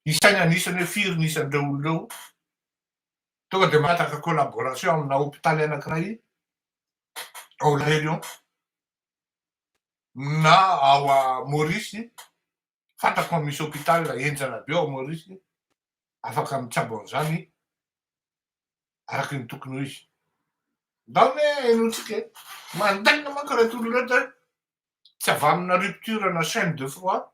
Isaina ny isany hoe firy ny isan'ireo olona ireo. Tonga dia mangataka collaboration amina hopitaly anankiray ao La Réunion na ao a Maurice, fantako fa misy hôpital henjana be ao Maurice afaka mitsabo an'izany araky ny tokony ho izy. Ndao anie henointsika e! Mandainga manko ireto olona ireto e! Tsy avy amina rupture na chaine de froid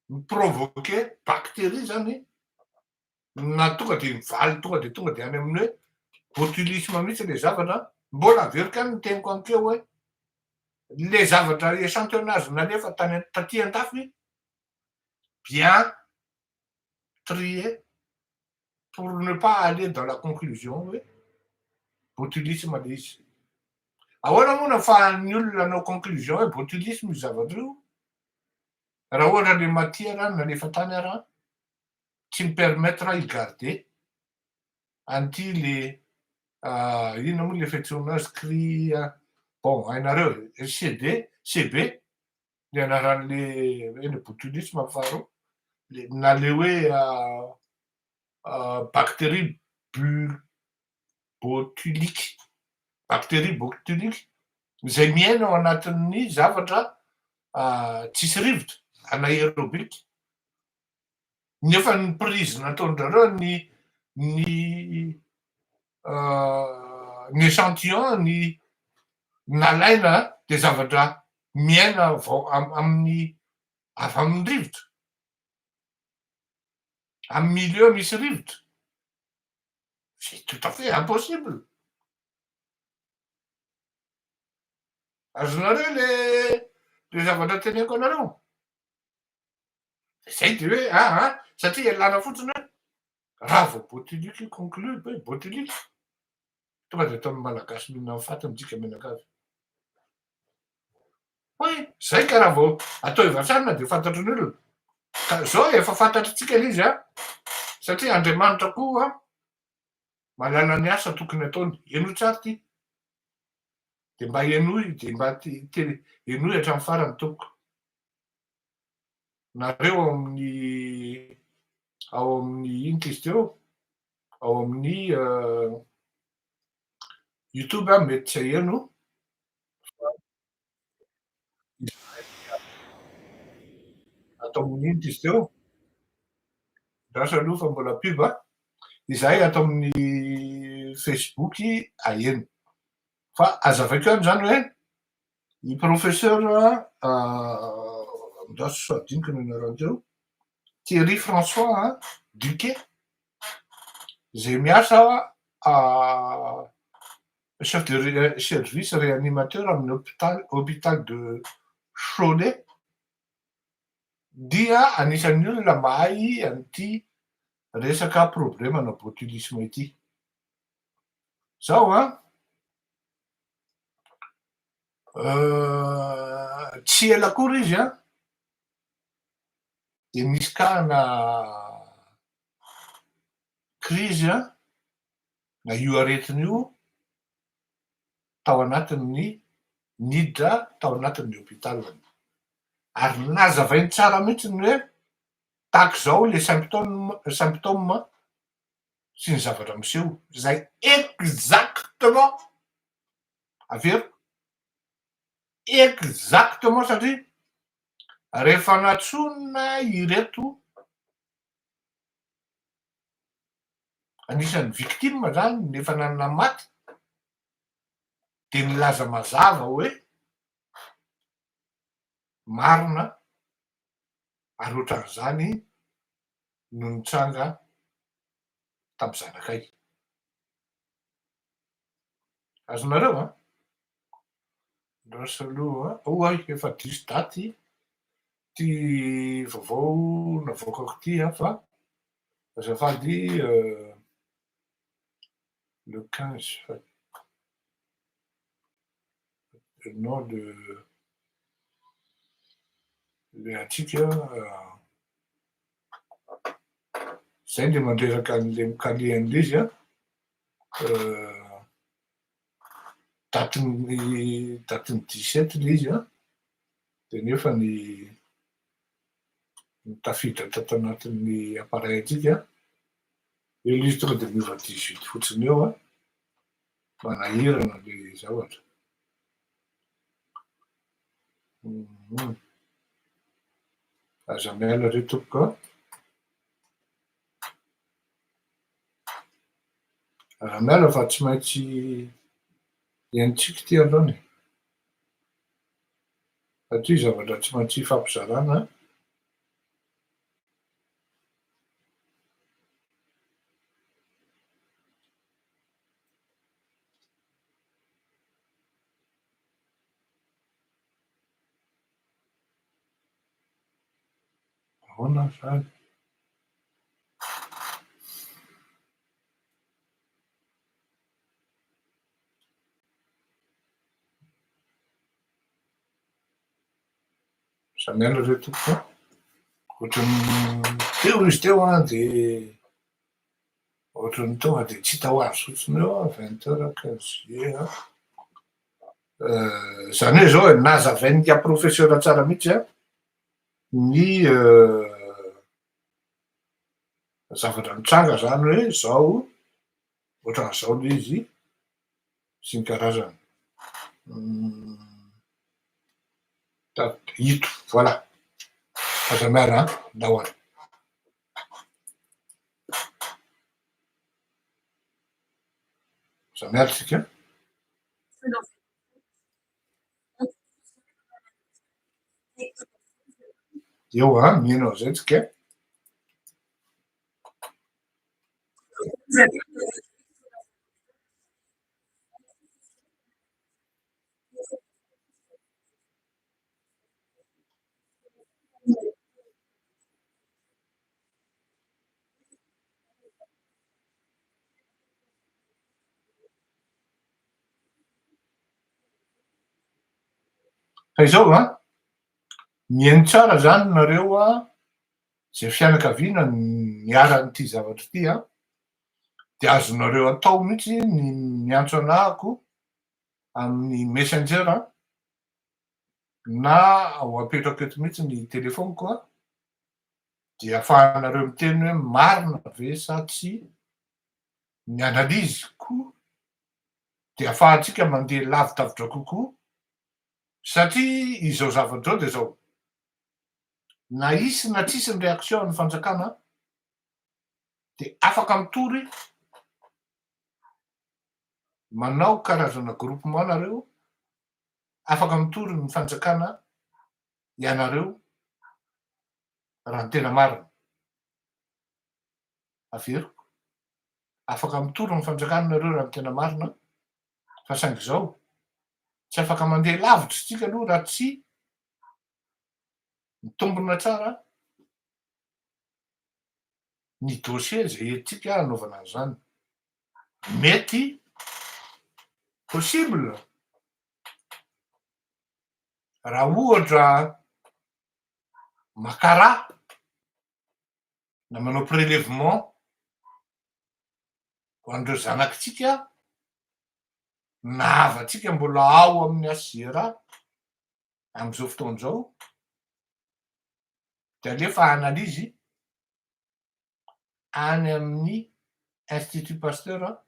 mi-provoquer bactérie zany na tonga de mivaly tonga de tonga de any amin'ny hoe botulisme mihitsy le zavatra. Mbola averiko ihany ny teniko ankeo hoe le zavatra échantillonnage nalefa tany taty andafy bien trié pour ne pas aller dans la conclusion hoe botulisme le izy. Ahoana moa no ahafahan'ny olona hanao conclusion hoe botulisme io zavatra io raha ohatra le matière nalefa tany ara tsy mi-permettre hi-garder an'ity le inona moa le fiantsoana azy cri, bon, hainareo CD CB ny anaran'le eny botulisme faharoa le na le hoe bactérie bu botulique, bactérie botulique izay miaina ao anatin'ny zavatra tsisy rivotra, anaérobique, nefa ny prise nataon-drareo ny échantillon ny nalaina de zavatra miaina vao amin'ny avy amin'ny rivotra, amy milieu misy rivotra, c'est tout à fait impossible. Azonareo le zavatra teneniko anareo zay de hoe aa satria ialana fotsiny hoe raha vao botulique, conclu hoe botulique, tonga de ataon'ny Malagasy mihinana ny fatiny tsika mianakavy oy zay. Ka raha vao atao evatranina de fantatry ny olona ka zao efa fantatritsika le izy a, satria Andriamanitra koa mahalala ny asa tokony ataony. Eno tsara ty de mba enoy, de mba te enoy hatramin'ny farany tompoko nareo ao amin'ny ao amin'ny ino ty izy teo, ao amin'ny YouTube a, mety tsy aheno fa atao amin'ny ino ty izy teo, andraso aloha fa mbola pub a, izahay ato amin'ny Facebook aheno. Fa azavaiko ihany zany hoe ny professeur, andraso sao adinoko ny anarany teo, Thierry François Duquet zay miasa chef de service réanimateur amin'ny hôpital de Cholet dia anisan'ny olona mahay an'ity resaka problème na botulisme ity zao a. Tsy ela akory izy a de misy cas-na crise a na io aretina io tao anatin'ny niditra tao anatin'ny hôpital ary nazavainy tsara mihitsy ny hoe tahaka izao le symptôme sy ny zavatra miseho zay exactement, averiko, exactement, satria rehefa natsonina ireto anisan'ny victime zany nefa nanana maty de nilaza mazava hoe marina ary ohatran'izany no nitranga tamy zanakay. Azonareo a, andraso aloha, oay, efa diso daty ty vaovao navoakako ty a, fa azafady, le 15 fa non, le atsika zay le mandreraka an'le mi-caler an'le izy a, datin'ny 17 le izy a, de nefa ny Tafiditra tato anatin'ny appareil antsika. Eo ilay izy tonga dia miova 18 fotsiny eo an. Manahirana ilay zavatra. Aza miala re tompoko a. Aza miala fa tsy maintsy henontsika ity androany e. Satria zavatra tsy maintsy ifampizarana. Ahoana izany? Samy miala re tompoko a! Ohatran'ny teo izy teo an, dia ohatran'ny tonga dia tsy hita ho azy fotsiny eo an, vingt heures quinze juillet an. Izany hoe izao e, nazavain'ingahy professeur tsara mihitsy an, ny zavatra nitranga zany hoe zao ohatran'izao le izy sy ny karazany. Ito, voilà. Aza miala an, ndao ary. Aza miala tsika. Eo an, mino an'izay tsika. Fa izao an, mihaino tsara zany nareo an, zay fianakaviana niharan'ity zavatra ity an, de azonareo atao mihitsy ny miantso anahako amin'ny messenger an, na ho apetrako eto mihitsy ny telephone-ko an, de afahanareo miteny hoe marina ve sa tsia ny analyse-ko dia afahantsika mandeha lavidavitra kokoa satria izao zavatra izao dia izao, na hisy na tsisy ny réaction an'ny fanjakana dia afaka mitory manao karazana groupement nareo, afaka mitory ny fanjakana ianareo raha ny tena marina. Averiko. Afaka mitory ny fanjakana nareo raha ny tena marina fa saingy izao, tsy afaka mandeha lavitra isika aloha raha tsy mitombina tsara ny dossier izay entintsika hanaovana an'izany. Mety possible raha ohatra maka rà na manao prélèvement ho an'ireo zanakitsika na havantsika mbola ao amin'ny HCRA amin'izao fotoana izao dia alefa analyse any amin'ny Institut Pasteur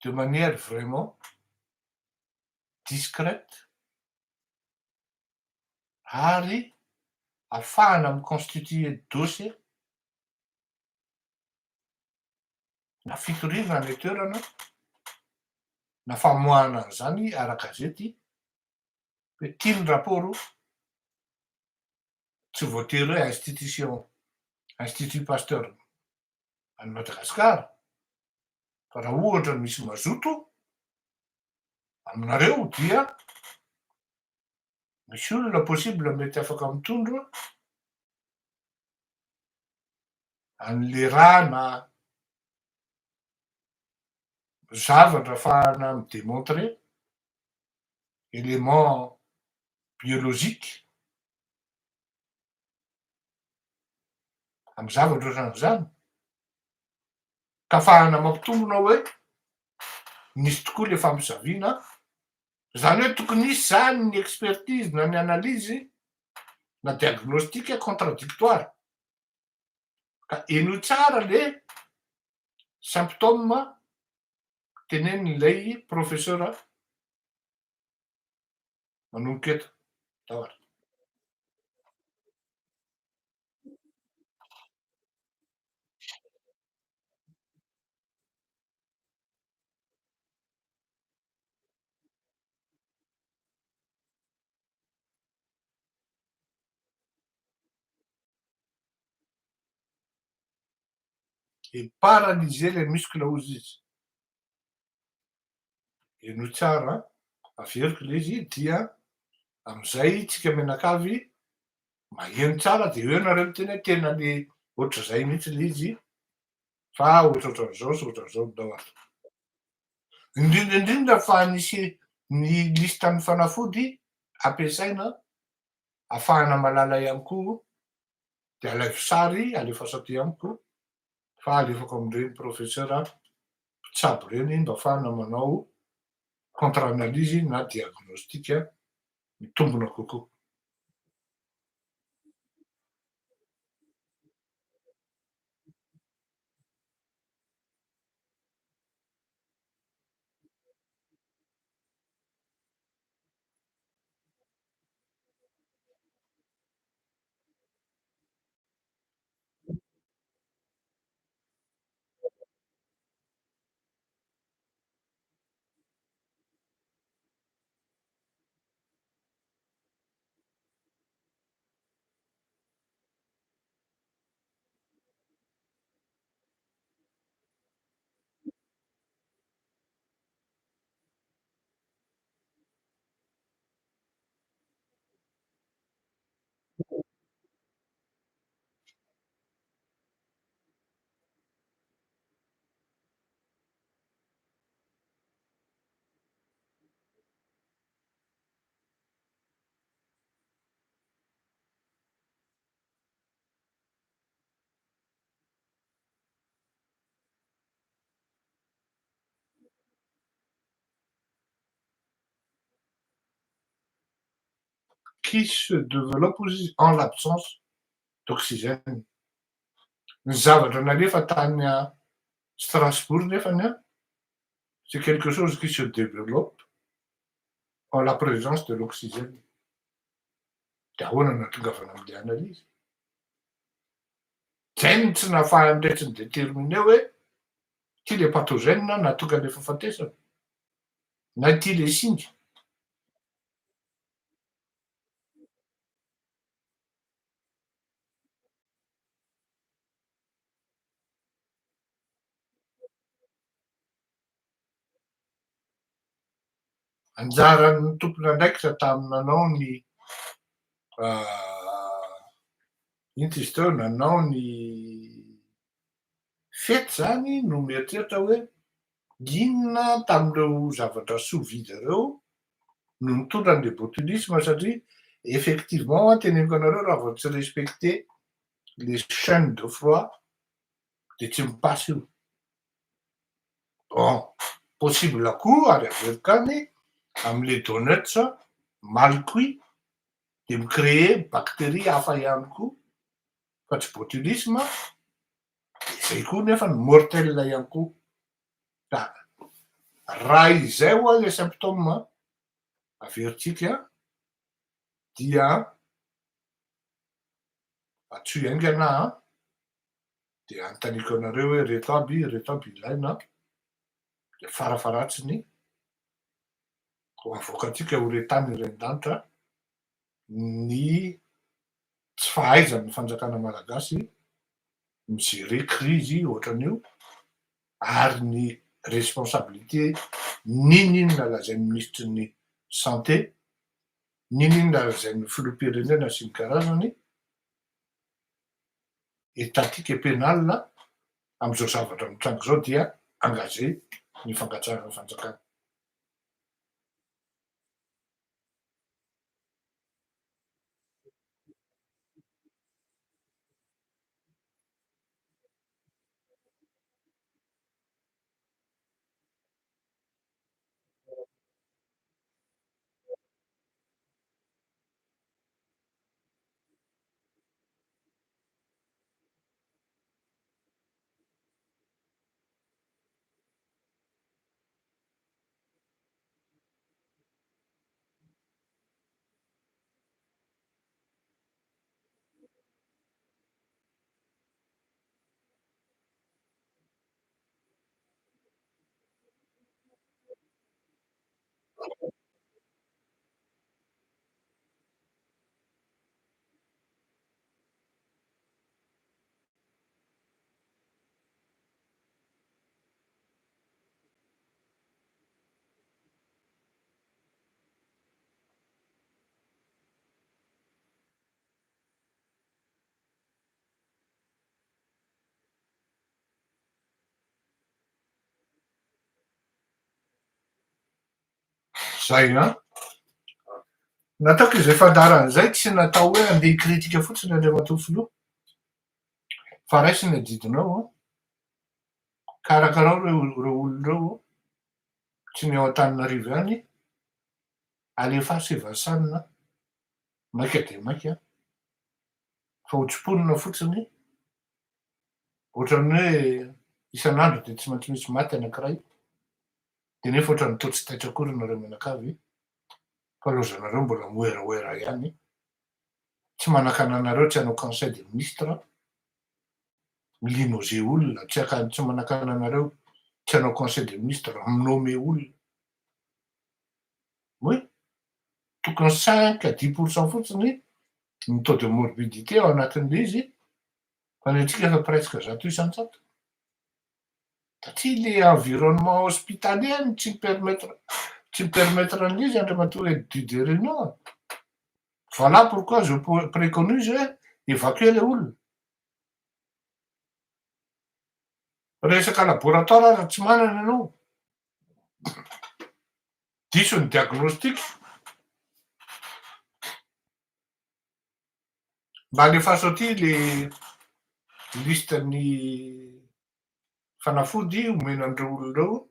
de manière vraiment discrète ary afahana mi-constituer dossier na fitoriana any an-toerana na famoahana an'izany ara-gazety hoe ity ny rapport tsy voatery hoe institution Institut Pasteur any Madagasikara fa raha ohatra misy mazoto aminareo dia Misy olona possible mety afaka mitondra an'le rà na zavatra afahana mi-demontrer élément biologique amy zavatra ohatran'izany ka afahana mampitombina hoe nisy tokoa le fampizaviana. Zany hoe tokony hisy zany ny expertise na ny analyse. na diagnostic contradictoire. Ka henoy tsara le symptôme tenenin'ilay professeur manomboka eto. Tao ary. Et paralyser les muscles hozy izy. Henoy tsara an, averiko ilay izy dia amin'izay tsika mianakavy maheno tsara dia eo nareo miteny hoe tena le ohatr'izay mihitsy ilay izy fa ohatrohatran'izao sy ohatran'izao ndao ary. Indrindra indrindra fa nisy ny listan'ny fanafody ampiasaina afahana malala ihany koa dia alaivo sary alefaso aty amiko fa alefako amin'ireny professeur mpitsabo ireny mba afahana manao contre analyse na diagnostic mitombina kokoa. Qui se développe hozy izy en l'absence d'oxygène. Ny zavatra nalefa tany Strasbourg nefany an, c'est quelque chose qui se développe en la présence de l'oxygène. Dia ahoana no nahatongavana amin'ilay analyse? Zay no tsy nahafahan'iretsy ni-déterminer hoe ity le pathogène nahatonga an'ilay fahafatesana na ity le singa. Anjaran'ny tompon'andraikitra tamin'ny nanao ny inona izy teo, nanao ny fety izany no mieritreritra hoe inona tamin'ireo zavatra sous vide ireo no nitondra an'ilay botulisme satria effectivement an, teneniko anareo raha vao tsy respecter les chaines de froid dia tsy mi-passe io. Bon, possible koa ary averiko any amin'ilay donuts mal cuit dia mi-créer bactérie hafa ihany koa fa tsy botulisme, dia izay koa nefa no mortel ihany koa. Ka raha izay ho'a ilay symptôme averintsika dia antsoy haingana an! Dia anontaniako anareo hoe ireto aby, ireto aby ilaina dia farafaharatsiny ho avoakantsika ho re tany re an-danitra ny tsy fahaizan'ny fanjakana malagasy mi-gérer crise ohatran'io ary ny responsabilité n'inon'inona lazain'ny minisitry ny santé, n'inon'inona lazain'ny filoham-pirenena sy ny karazany. Etatique et pénal amin'izao zavatra mitranga izao dia engagé ny fangatsahan'ny fanjakana. Zay an! Nataoko izay fandaharana izay tsy natao hoe andeha hi-critique fotsiny Andriamatoa Filoha fa raiso ny adidinao an! Karakarao ireo ireo olona ireo, tsy ny ao Antananarivo ihany, alefaso i Vasanina maika dia maika fa ho tsimponina fotsiny ohatran'ny hoe isan'andro dia tsy maintsy misy maty anankiray dia nefa ohatran'ny toa tsy taitra akory nareo mianakavy fa lozanareo mbola moeraoera ihany, tsy manakana anareo tsy hanao conseil des ministres, mi-limoger olona, tsy tsy manakana anareo tsy hanao conseil des ministres, mi-nommer olona. Oui, tokony 5 à 10 % fotsiny ny taux de morbidité ao anatin'le izy, fa ny antsika efa presque 100%. Satria le environnement hospitalier no tsy mi-permettre tsy mi-permettre an'izy, Andriamatoa Didier Réunion. Voilà pourquoi je préconise hoe évacuer le olona. Resaka laboratoire aza tsy manana ianao. Diso ny diagnostic. Mba alefaso aty le liste ny fanafody omena an'ireo olona ireo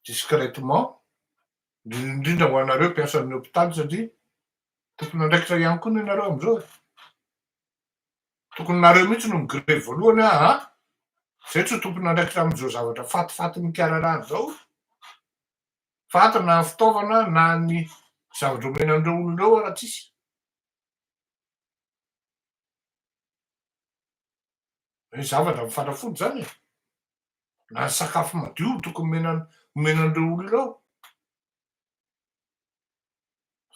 discrètement, indrindra indrindra ho anareo mpiasan'ny hôpitaly satria tompon'andraikitra ihany koa ny anareo am'izao e. Tokony nareo mihitsy no mi-grève voalohany hoe aha, zay tsy ho tompon'andraikitra am'izao zavatra fatifaty mikararahana zao, faty na ny fitaovana na ny zavatra omena an'ireo olona ireo raha tsisy. Ny zavatra mifanafody zany e, na ny sakafo madio tokony omena omena an'ireo olona ireo.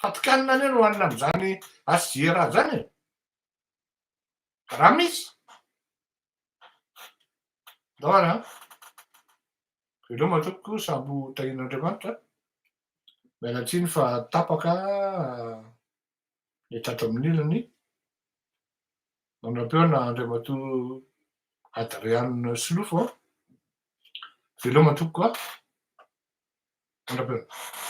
Fatikanina anie no hohanina am'izany HJRA zany e, raha misy. Ndao ary an! Veloma tompoko, sambo tahian'Andriamanitra. Miala tsiny fa tapaka ny tato amin'ny ilany. Mandra-pihaona Andriamatoa Adrian Solofo an! Veloma tompoko an! Mandra-pihaona.